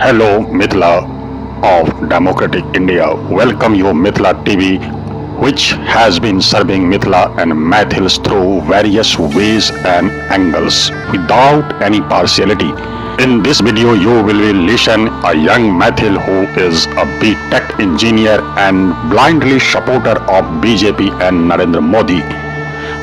Hello Mithila of Democratic India. Welcome you Mithila TV, which has been serving Mithila and Maithils through various ways and angles without any partiality. In this video you will be listen a young Maithil who is a B.Tech engineer and blindly supporter of BJP and Narendra Modi.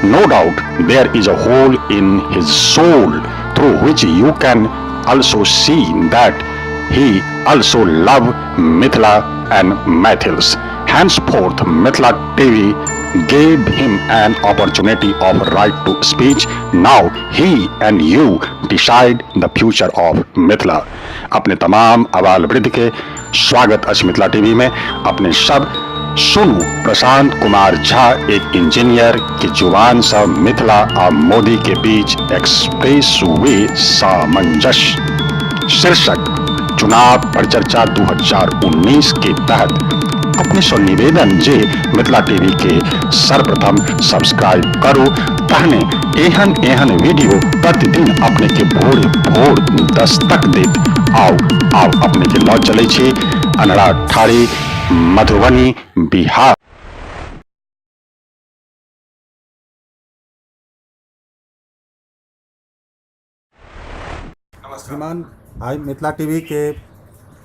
No doubt there is a hole in his soul through which you can also see that he also love Mithila and Maithils. Henceforth, Mithila TV gave him an opportunity of right to speech. Now he and you decide the future of Mithila. अपने तमाम आबाल वृद्ध के स्वागत अछि Mithila TV में। अपने सब सुनू प्रशांत कुमार झा एक इंजीनियर के जुबान सँ मिथिला आ मोदी के बीच एक्सप्रेस वे सामंजस्य शीर्षक चुनाव परिचर्चा 2019 के तहत अपने सँ निवेदन जे मिथिला टीवी के सर्वप्रथम सब्सक्राइब करू तहने एहन एहन वीडियो प्रतिदिन अपने के भोर भोर दस्तक देत। आउ आउ अपने के लऽ चलै छी अनरा ठारी मधुबनी बिहार। श्रीमान, आइ मिथिला टीवी के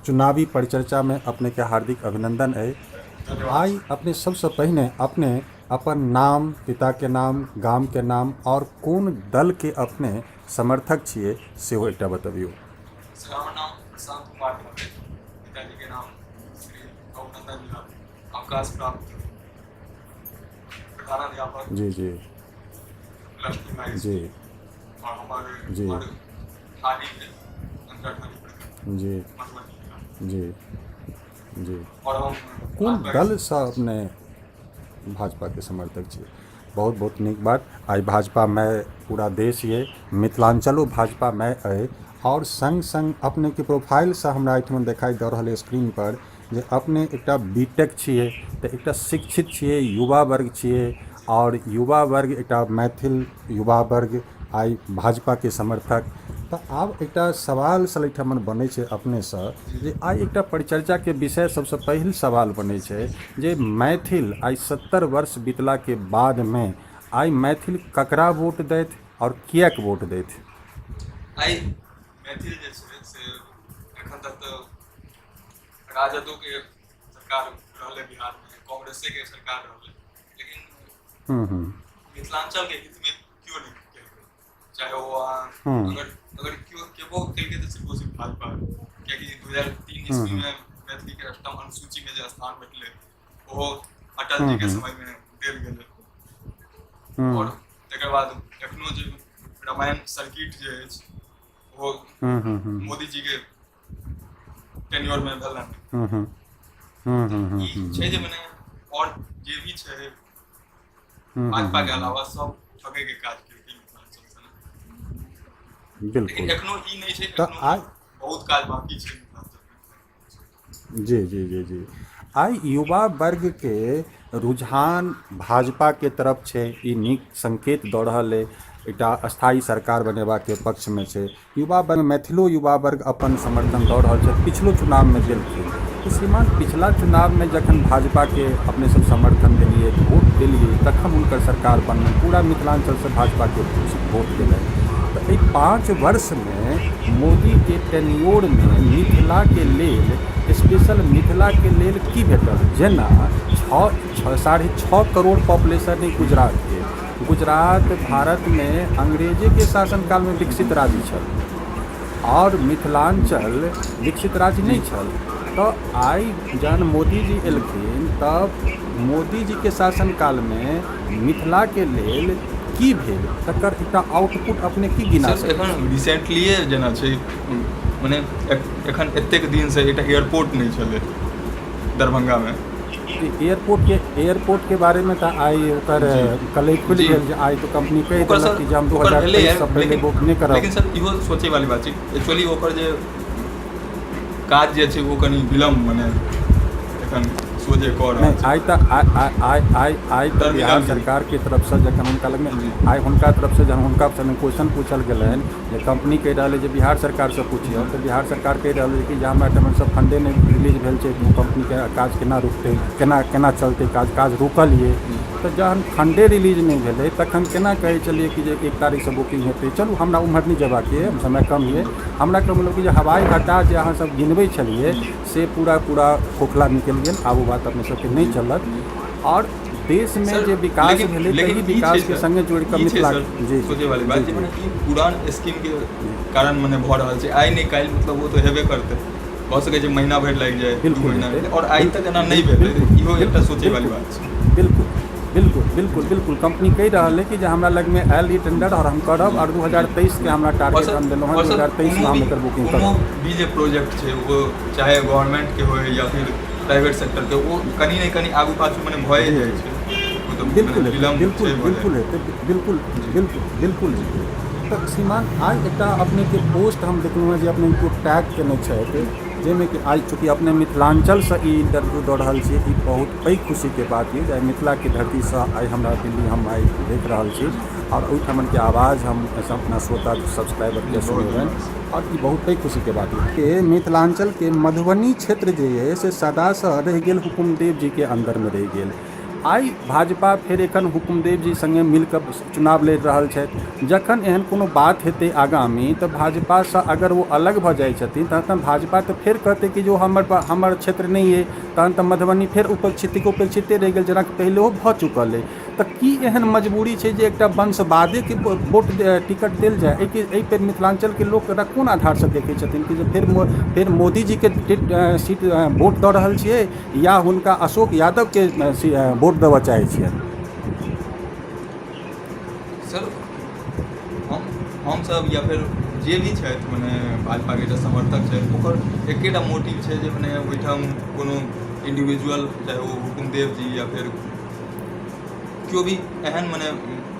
चुनावी परिचर्चा में अपने के हार्दिक अभिनंदन है। आइ अपने सबसे पहिने अपने अपन नाम, पिता के नाम, गाम के नाम और कोन दल के अपने समर्थक छियै सेहो एकटा बतबियौ। सर, हमर नाम प्रशांत कुमार झा भेल। पिताजी के नाम श्री रघुनंदन झा, अवकाश प्राप्त प्रधानाध्यापक जी जी लक्ष्मी हाई जी स्कूल और हमर जी। घर ठाढ़ी भेल, अंतरा ठाढ़ी प्रखंड, जी मधुबनी जिला। जी जी और हम कोन भाजपा के दलसँ अपने भाजपाके समर्थक छियै? बहुत बहुत नीक बात। आइ भाजपामे पूरा देश ये, मिथिलाञ्चलो भाजपामे अइ आओर सङ्ग सङ्ग अपनेके प्रोफाइलसँ हमरा एहिठमा देखाइ दऽ रहल अइ स्क्रीनपर जे अपने एकटा बी टेक छियै तऽ एकटा शिक्षित छियै, युवा वर्ग छियै आओर युवा वर्ग एकटा मैथिल युवा वर्ग आइ भाजपाके समर्थक। तऽ आब एकटा सवाल सर एहिठाम बनै छै अपनेसँ जे आइ एकटा परिचर्चाके विषय सबसँ पहिल सवाल बनै छै जे मैथिल आइ 70 वर्ष बितलाके बादमे आइ मैथिल ककरा वोट दैथ आओर किएक वोट दैथ? आइ मैथिल जे छै से एखन तक तऽ राजदोके सरकार रहलै बिहारमे, कांग्रेसेके सरकार रहलै, लेकिन मिथिलाञ्चलके हितमे केओ नहि केलकै। चाहे ओ अहाँ अगर अगर केओ केबो केलकै तऽ सिर्फ सिर्फ भाजपा, कियाकि 2003 ईस्वीमे मैथिलीके अष्टम अनुसूचीमे जे स्थान भेटलै ओहो अटल जीके समयमे देल गेलै। आओर तकर बाद एखनो जे रामायण सर्किट जे अछि ओहो मोदी जीके टेन्योरमे भेलनि। ई छै जे मने आओर जे भी छै भाजपा के अलावा सब ठगे के काज केलकै मिथिलांचल से। लेकिन एखनो ई नहि छै, तऽ एखनो आइ बहुत काज बाकी छै मिथिलांचल मे। जी जी जी जी आइ युवा वर्गके रुझान भाजपाके तरफ छै, ई नीक संकेत दऽ रहल अइ, एकटा स्थायी सरकार बनेबाके पक्षमे छै युवा वर्ग। मैथिलो युवा वर्ग अपन समर्थन दऽ रहल छथि, पिछलो चुनावमे देलखिन। तऽ श्रीमान, पिछला चुनावमे जखन भाजपाके अपने सब समर्थन देलियै, वोट देलियै, तखन हुनकर सरकार बनलनि, पूरा मिथिलाञ्चलसँ भाजपाके वोट गेलनि। तऽ एहि 5 वर्षमे मोदीके टेन्योरमे मिथिलाके लेल, स्पेशल मिथिलाके लेल की भेटल? जेना 6 6.5 करोड़ पॉपुलेशन अइ गुजरातके। गुजरात भारतमे अंग्रेजेके शासनकालमे विकसित राज्य छल आओर मिथिलाञ्चल विकसित राज्य नहि छल। तऽ आइ जहन मोदीजी एलखिन तऽ मोदीजीके शासनकालमे मिथिलाके लेल की भेल, तकर एकटा आउटपुट अपने की गिना सर सकै एखन छी? रिसेंटलीए जेना छै, मने एखन एतेक दिनसँ एकटा एयरपोर्ट नहि छलै दरभंगामे। एयरपोर्ट के बारे में तऽ आइ ओकर कलई खुलि गेल जे आइ तऽ कंपनी कहि ओकर देलक सर कि जे हम दू ओकर हजार भेलैए तेइससँ पहिले लेकिन बुक नहि करब। लेकिन सर इहो सोचै वाली बात छै, एक्चुअली ओकर जे काज जे छै ओ कनि विलम्ब मने एखन सोझे कऽ रहल नहि छै। आइ तऽ आइ आइ आइ आइ आइ तऽ टर्मिनल बिहार भी। सरकारके तरफसँ जखन हुनका लगमे आइ हुनका तरफसँ जहन हुनका क्वेश्चन पूछल गेलनि जे कंपनी कहि रहल अइ जे बिहार सरकारसँ पुछियौ, तऽ बिहार सरकार कहि रहल अइ कि जे हमरा एहिठामसँ फंडे नहि रिलीज भेल छै, तऽ कंपनीके काज केना रुकतै, केना केना चलतै काज, काज रुकल यऽ। तऽ जहन फंडे रिलीज नहि भेलै तखन केना कहै छलियै कि जे 1 तारीखसँ बुकिंग हेतै? चलू, हमरा उम्हर नहि जेबाक यऽ, समय कम यऽ। हमरा कहै मतलब कि जे हवाई अड्डा जे अहाँ सब गिनबै छलियै से पूरा पूरा खोखला निकलि गेल। आब ओ बात अपने सबके नहि चलत। आओर देशमे सर, जे विकास लेकिन भेलै लेकिन तही ई छै विकासके सर, सङ्गे जोड़ि कऽ ई छै मिथिला सर, जी सोचै वाली बात जी जे जी मने ई पुरान स्कीम के कारण मने भऽ रहल छै। आइ नहि काल्हि मतलब ओ तऽ हेबे करतै। भऽ सकै छै महीना भरि लागि जाय, 2 बिल्कुल महीना, हेतै। आओर आइ तक एना नहि भेलै, इहो एकटा बिल्कुल सोचै वाली बिल्कुल बात छै। बिल्कुल बिल्कुल बिल्कुल बिल्कुल कंपनी कहि रहल है कि जे हमरा लगमे आयल ई टेंडर आओर हम करब, आओर 2023के हमरा आओर टारगेट सर हम देलहुँ हँ, आओर दू सर हजार तेइसमे कोनो हम भी एकर बुकिंग कोनो करब। भी जे प्रोजेक्ट छै, ओ चाहे गवर्नमेंट के होय या फिर प्राइवेट सेक्टर के, ओ कनि ने कनि आगू पाछू मने भए जी जाइ जी छै। ओ तऽ बिल्कुल मने हेतै। विलम्ब बिल्कुल छै भऽ बिल्कुल जाइ। हेतै, बिल्कुल बिल्कुल बिल्कुल हेतै। तऽ श्रीमान, आइ एकटा अपनेके पोस्ट हम देखलहुँ हँ जे अपने केओ टैग केने छथि, जाहिमे कि आइ चूँकि अपने मिथिलाञ्चलसँ ई इंटरव्यू दऽ रहल छी, ई बहुत पैघ खुशीके बात यऽ जे आइ मिथिलाके धरतीसँ आइ हमरा दिल्ली हम आइ देख रहल छी आओर ओहिठामनके आवाज हम अपना श्रोता सब्सक्राइबरके बहुत सुनेबनि धन्यवाद। आओर ई बहुत पैघ खुशीके बात यऽ कि मिथिलाञ्चलके मधुबनी क्षेत्र जे यऽ से सदासँ रहि गेल हुकुमदेव जीके अन्दरमे रहि गेल। आइ भाजपा फेर एखन हुकुमदेव जी सङ्गे मिलि कऽ चुनाव लड़ि रहल छथि। जखन एहन कोनो बात हेतै आगामी, तऽ भाजपासँ अगर ओ अलग भऽ जाइ छथिन तहन भाजपा तऽ फेर कहतै कि जे ओ हमर हमर क्षेत्र नहि अइ। तहन तऽ मधुबनी फेर उपेक्षितके उपेक्षिते रहि गेल, जेनाकि पहिलेहो भऽ चुकल अइ। तऽ की एहन मजबूरी छै जे एकटा वंशवादेके वोट टिकट देल जाय? एहिके एहिपर मिथिलाञ्चलके लोक एकरा कोन आधारसँ देखै छथिन कि जे फेर फेर मोदीजीके सीट वोट दऽ रहल छियै या हुनका अशोक यादवके वोट देबऽ चाहै छियनि? सर, हम हमसब या फेर जे भी छथि, मने भाजपाके जे समर्थक छथि, ओकर एकेटा मोटिव छै जे मने ओहिठाम कोनो इंडिविजुअल, चाहे ओ हुकुमदेव जी या फेर केओ भी एहन मने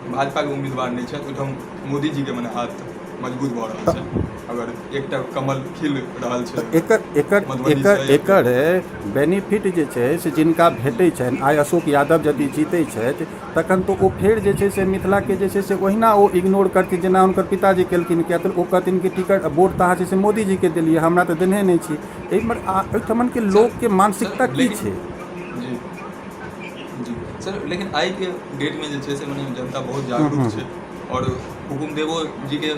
भाजपाके उम्मीदवार नहि छथि। ओहिठाम मोदीजीके मने हाथ मजबूत भऽ रहल छै, अगर एकटा कमल खिल रहल छै एकर एकर मधुबनीसँ एकर या फेर एकर बेनिफिट जे छै से जिनका भेटै छनि, आइ अशोक यादव यदि जीतै छथि तखन तऽ ओ फेर जे छै से मिथिलाके जे छै से ओहिना ओ इग्नोर करथिन जेना हुनकर पिताजी केलखिन, किया तऽ ओ कहथिन कि टिकट वोट तऽ अहाँ जे छै से मोदीजीके देलियै, हमरा तऽ देने नहि छी। एहिपर एहिठमनके सर लोकके सर मानसिकता की लेकिन छै? जी जी सर, लेकिन आइके डेटमे जे छै से मने जनता बहुत हूँ जागरूक हूँ छै आओर हुकुमदेवो जीके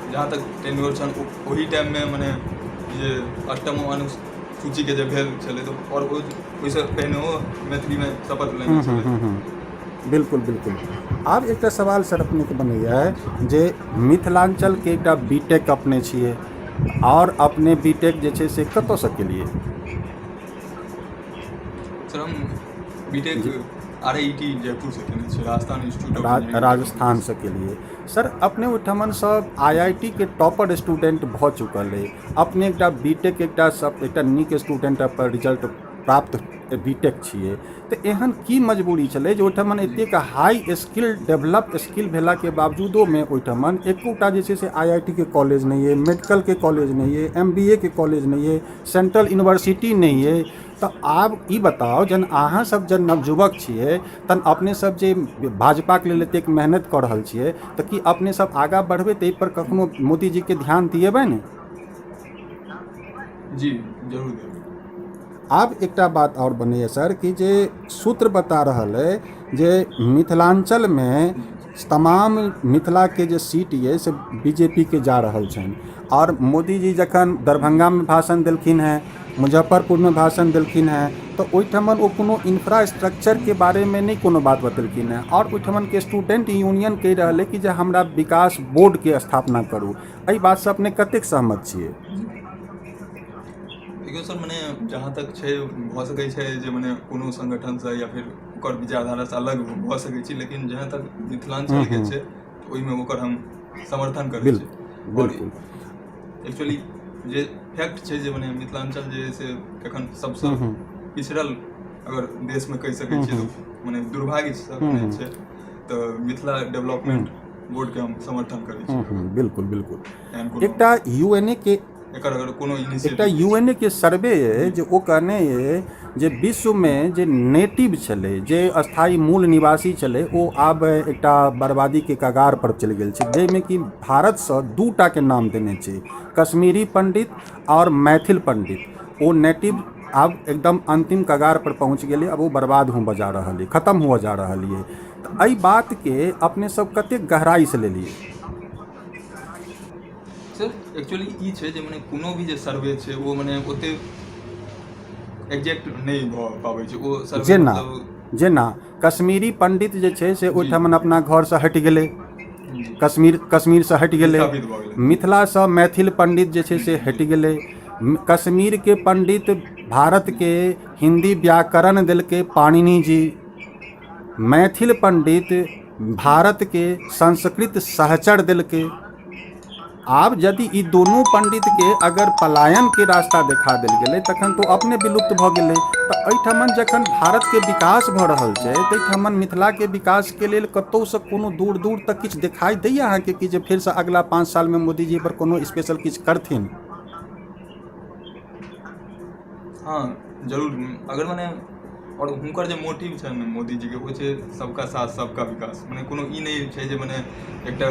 जहाँ तक टेन्योर छनि, ओहि टाइममे मने जे अष्टम अनुसूचीके जे भेल छलै, तऽ आओर ओहिसँ पहिनेहो मैथिलीमे शपथ लेने हूँ हूँ छलै। हूँ हूँ बिल्कुल बिल्कुल। आब एकटा सवाल सर अपनेके बनैया जे मिथिलाञ्चलके एकटा बी टेक अपने छियै, आओर अपने बी टेक जे छै से कतऽसँ केलियै? सर, हम B tech ji RIET जयपुरसँ केने छियै, Rajasthan institute of engineering technology. राजस्थानसँ केलियै। सर, अपने ओहिठमनसँ IIT के टॉपर स्टूडेंट भऽ चुकल अइ, अपने एकटा बी टेक एकटा सब एकटा नीक स्टूडेंट अपन रिजल्ट प्राप्त बी टेक छियै, तऽ एहन की मजबूरी छलै जे ओहिठमन एतेक हाई स्किल डेवलप स्किल भेलाके बावजूदोमे ओहिठमन एकोटा जे छै से IIT के कॉलेज नहि अइ, मेडिकलके कॉलेज नहि अइ, MBA के कॉलेज नहि अइ, सेंट्रल यूनिवर्सिटी नहि अइ? तऽ आब ई बताउ, जहन अहाँ सब जब नवयुवक छियै तहन अपने सब जे भाजपाके लेल एतेक मेहनत कऽ रहल छियै, तऽ की अपने सब आगाँ बढ़बै तऽ एहिपर कखनो मोदीजीके ध्यान दिएबै ने? जी, जरूर देबै। आब एकटा बात आओर बनैए सर, कि जे सूत्र बता रहल अइ जे मिथिलाञ्चलमे तमाम मिथिलाके जे सीट यऽ से BJP के जा रहल छनि, आओर मोदीजी जखन दरभंगामे भाषण देलखिन हेँ, मुजफ्फरपुरमे भाषण देलखिन हेँ, तऽ ओहिठमन ओ कोनो इन्फ्रास्ट्रक्चरके बारेमे नहि कोनो बात बतेलखिन हेँ। आओर ओहिठमनके स्टूडेंट यूनियन कहि रहल अइ कि जे हमरा विकास बोर्डके स्थापना करू। एहि बातसँ अपने कतेक सहमत छियै? देखियौ सर, मने जहाँ तक छै, भऽ सकै छै जे मने कोनो संगठनसँ या फेर ओकर विचारधारासँ अलग भऽ सकै छी, लेकिन जहाँ तक मिथिलाञ्चलके छै तऽ ओहिमे ओकर हम समर्थन करै छी। आओर एक्चुअली जे फैक्ट छै जे मने मिथिलाञ्चल जे है से एखन सबसँ पिछड़ल अगर देशमे कहि सकै छियै तऽ मने दुर्भाग्यसँ मने छै, तऽ मिथिला डेवलपमेंट बोर्डके हम समर्थन करै छी। बिल्कुल बिल्कुल। एहन कोनो एकटा UNA के एकर अगर कोनो एकटा इनिशिएटिव UNA के सर्वे अइ जे ओ कहने अइ जे विश्वमे जे नेटिव छलै, जे स्थायी मूल निवासी छलै, ओ आब एकटा बर्बादीके कगार पर चलि गेल छै, जाहिमे कि भारतसँ दू टाके नाम देने छै, कश्मीरी पण्डित आओर मैथिल पण्डित। ओ नेटिव आब एकदम अन्तिम कगार पर पहुँच गेलै, आब ओ बर्बाद होमऽ जा रहल अइ, खतम हुअ जा रहल अइ। तऽ एहि बातके अपने सब कतेक गहराइसँ लेलियै? सर, एक्चुअली ई छै जे मने कोनो भी जे सर्वे छै ओ मने ओते एग्जैक्ट नहि भऽ पाबै छै ओ सर्वे। जेना मतलब जेना कश्मीरी पंडित जे छै से ओहिठाम अपना घरसँ हटि गेलै, कश्मीरसँ हटि गेलै, विस्थापित भऽ गेलै। मिथिलासँ मैथिल पंडित जे छै से हटि गेलै। कश्मीरके पंडित भारतके हिन्दी व्याकरण देलकै पाणिनि जी, मैथिल पंडित भारतके संस्कृत सहचर देलकै। आब यदि ई दुनू पण्डितके अगर पलायनके रास्ता देखा देल गेलै तखन तऽ ओ अपने विलुप्त भऽ गेलै। तऽ एहिठमन जखन भारतके विकास भऽ रहल छै ताहिठमन मिथिलाके विकासके लेल कतहुसँ कोनो दूर दूर तक किछु देखाइ दैए अहाँके कि जे फेरसँ अगिला 5 सालमे मोदीजी एहिपर कोनो स्पेशल किछु करथिन? हँ जरूर, अगर मने आओर हुनकर जे मोटिव छनि मोदीजीके ओ छै सबका साथ सबका विकास। मने कोनो ई नहि छै जे मने एकटा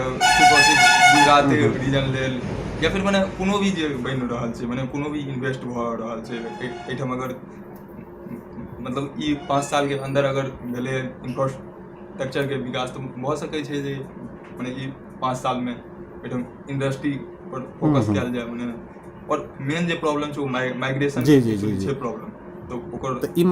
गुजराते रीजन लेल या फिर मने कोनो भी जे बनि रहल छै, मने कोनो भी इन्वेस्ट भऽ रहल छै एहिठाम, अगर मतलब ई 5 सालके अन्दर अगर भेलै इन्फ्रास्ट्रक्चरके विकास तऽ भऽ सकै छै जे मने ई 5 सालमे एहिठाम इंडस्ट्री पर फोकस कयल जाय। मने आओर मेन जे प्रॉब्लम छै ओ माइग्रेशन जी जी जी छै प्रॉब्लम, तऽ ओकर तऽ ई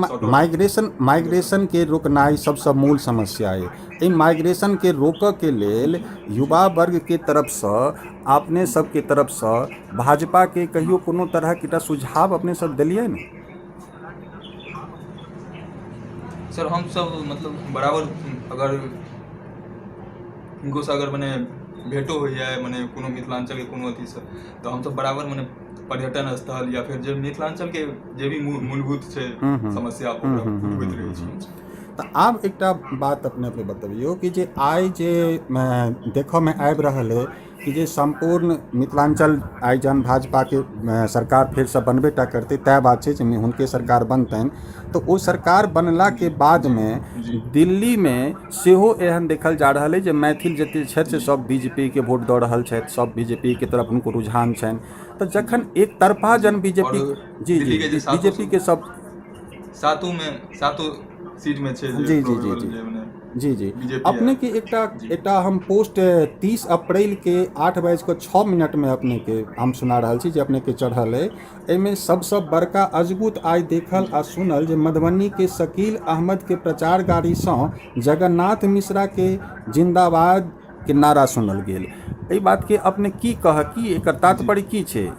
माइग्रेशनके रोकनाइ सबसँ मूल समस्या अइ। एहि माइग्रेशनके रोकऽके लेल युवा वर्गके तरफसँ, अपने सबके तरफसँ भाजपाके कहियो कोनो तरहक एकटा सुझाव अपने सब देलियै ने? सर, हमसब मतलब बराबर अगर हुनकोसँ अगर मने भेटो होइए मने कोनो मिथिलाञ्चलके कोनो अथीसँ, तऽ हमसब बराबर मने पर्यटन स्थल या फेर जे मिथिलाञ्चलके जे भी मूलभूत छै समस्या ओकरा उठबैत रहै छी। तऽ आब एकटा बात अपने अपने बतबियौ कि जे आइ जे देखऽमे आबि रहल अइ कि जे सम्पूर्ण मिथिलाञ्चल आइ जहन भाजपाके सरकार फेरसँ बनबे टा करतै, तय बात छै जे हुनके सरकार बनतनि, तऽ ओ सरकार बनलाके बादमे दिल्लीमे सेहो एहन देखल जा रहल अइ जे मैथिल जते छथि से सब बी जे पी के वोट दऽ रहल छथि, सब बी जे पी के तरफ हुनको रुझान छनि। तऽ जखन एक तरफा जन B J P G G B J P के सब सातोमे सातो सीटमे छै। जी जी जी जी जी जी अपनेके एकटा एकटा हम पोस्ट 30 अप्रैलके 8:06 अपनेके हम सुना रहल छी जे अपनेके चढ़ल अइ। एहिमे सबसँ बड़का अजगुत आइ देखल आ सुनल जे मधुबनीके शकील अहमदके प्रचार गाड़ीसँ जगन्नाथ मिश्राके जिन्दाबादके नारा सुनल गेल। एहि बातके अपने की कह की एकर तात्पर्य की छै?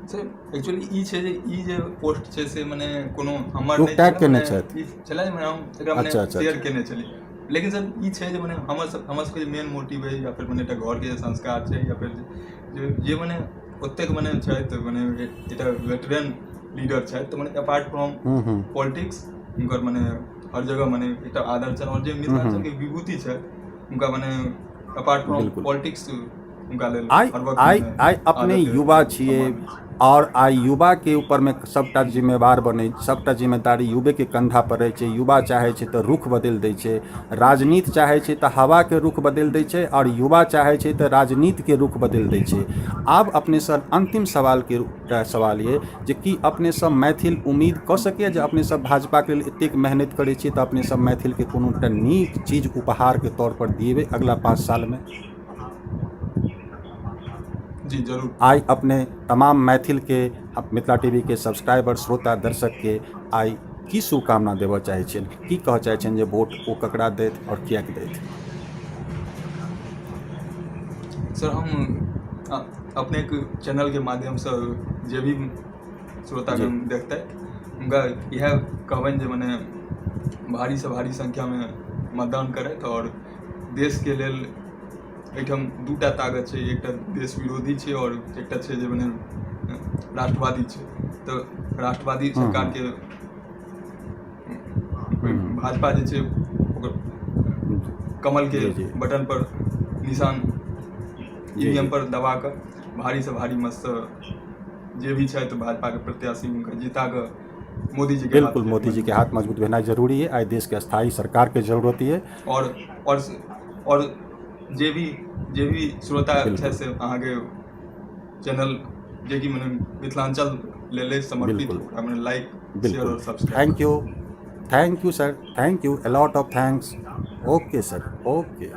सर, एक्चुअली ई छै जे ई जे पोस्ट छै से मने कोनो हमर ओ नहि टैग छलै, केने मने छथि। ई छलै जे मने हम एकरा मने अच्छा अच्छा शेयर अच्छा केने छलियै। लेकिन सर, ई छै जे मने हमर सबके जे मेन मोटिव अइ या फेर मने एकटा घरके जे संस्कार छै या फेर जे मने ओतेक मने छथि, मने एकटा वेटरन लीडर छथि, तऽ मने अपार्ट फ्रॉम पॉलिटिक्स हुनकर मने हर जगह मने एकटा आदर छनि आओर जे मिथिलाञ्चलके विभूति छथि हुनका मने अपार्ट फ्रॉम पॉलिटिक्स हुनका लेल आइ हर वक्त आइ मने आइ अपने आदर युवा छियै सम्मान छै। आओर आइ युवाके ऊपरमे सभटा जिम्मेवार बनै, सभटा जिम्मेदारी युवेके कंधा पर रहै छै। युवा चाहै छै तऽ रुख बदलि दै छै, राजनीति चाहै छै तऽ हवाके रुख बदलि दै छै, आओर युवा चाहै छै तऽ राजनीतिके रुख बदलि दै छै। आब अपनेसँ अन्तिम सवालके एकटा सवाल यऽ जे की अपने सब मैथिल उम्मीद कऽ सकैए जे अपने सब भाजपाके लेल एतेक मेहनति करै छियै तऽ अपने सब मैथिलके कोनो एकटा नीक चीज उपहारके तौर पर दिएबै अगिला 5 सालमे? जी जरूर। आइ अपने तमाम मैथिलके, मिथिला टीवीके सब्सक्राइबर श्रोता दर्शकके आइ की शुभकामना देबऽ चाहै छियनि, की कहऽ चाहै छियनि जे वोट ओ ककरा देथि आओर किएक देथि? सर, हम अपनेके चैनलके माध्यमसँ जे भी श्रोतागण देखतै हुनका इएह कहबनि जे मने भारीसँ भारी संख्यामे मतदान करथि आओर देशके लेल एहिठाम दूटा ताकत छै, एकटा देश विरोधी छै आओर एकटा छै जे मने राष्ट्रवादी छै। तऽ राष्ट्रवादी सरकारके भाजपा जे छै ओकर कमलके बटन पर निशान ईवीएम पर दबा कऽ भारीसँ भारी मतसँ जे भी छथि भाजपाके प्रत्याशी हुनका जीता कऽ मोदी जी के हाथ बिल्कुल, मोदी जी के हाथ मजबूत भेनाइ जरूरी है। आइ देश के स्थायी सरकार के जरूरत ये। आओर जे भी श्रोता छथि से अहाँके चैनल जेकि मने मिथिलाञ्चल लेल अछि समर्पित, ओकरा मने लाइक, शेयर और subscribe. Thank you, thank you sir, thank you, a lot of thanks. Okay sir, okay.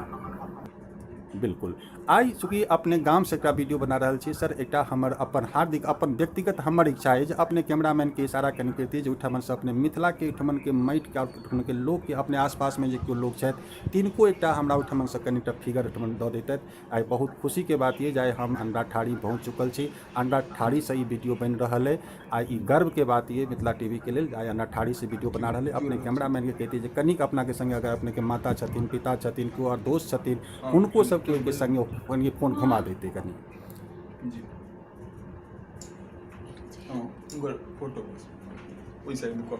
बिल्कुल, आइ चूँकि अपने गामसँ एकटा वीडियो बना रहल छी सर, एकटा हमर अपन हार्दिक अपन व्यक्तिगत हमर इच्छा अछि जे अपने कैमरामैनके इशारा कनि करितियै जे ओहिठमनसँ अपने मिथिलाके ओहिठमनके माटिके ओहिठमनके लोकके अपने आसपासमे जे केओ लोक छथि तिनको एकटा हमरा ओहिठमनसँ कनिटा फिगर ओहिठमन दऽ दैतथि। आइ बहुत खुशीके बात यऽ जे आइ हम अंडाठाड़ी पहुँच चुकल छी। अंडाठाड़ीसँ ई वीडियो बनि रहल अइ। आइ ई गर्वके बात यऽ मिथिला टीवीके लेल जे आइ अंडाठाड़ीसँ वीडियो बना रहल अइ। अपने कैमरामैनके कहितियै जे कनिक अपनाके सङ्गे अगर अपनेके माता छथिन, पिता छथिन, केओ आओर दोस्त छथिन, हुनको सबके ओहिके सङ्गे कनि फोन घुमा दैतै कनि। जी हँ, हुनकर फोटो ओहि साइडमे कऽ।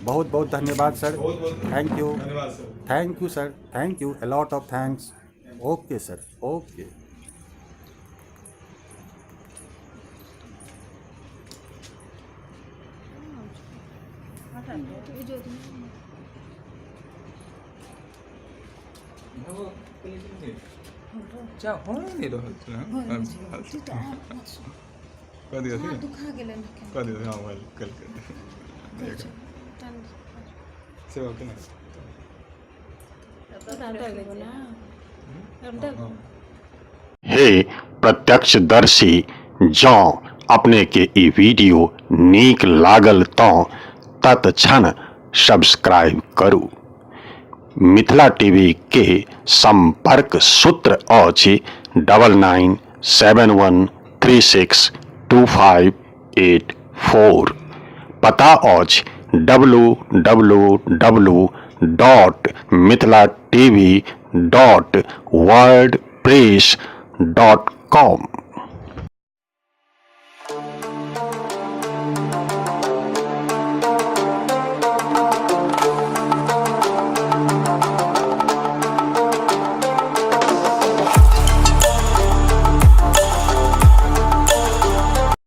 बहुत बहुत धन्यवाद सर। बहुत बहुत thank you. धन्यवाद sir. Thank you sir, thank you, a lot of thanks. Okay sir, okay. हो नहि रहल छै। कऽ दिअ। दुखा गेलै। कऽ दिअ। हँ, मोबाइल कल कर सेवा केना। हँ। हे प्रत्यक्षदर्शी, जँ अपनेके ई वीडियो नीक लागल तँ तत्क्षण सब्सक्राइब करू। मिथिला टीवी के संपर्क सूत्र अछि 9971362584। पता अछि www.mithilatv.wordpress.com।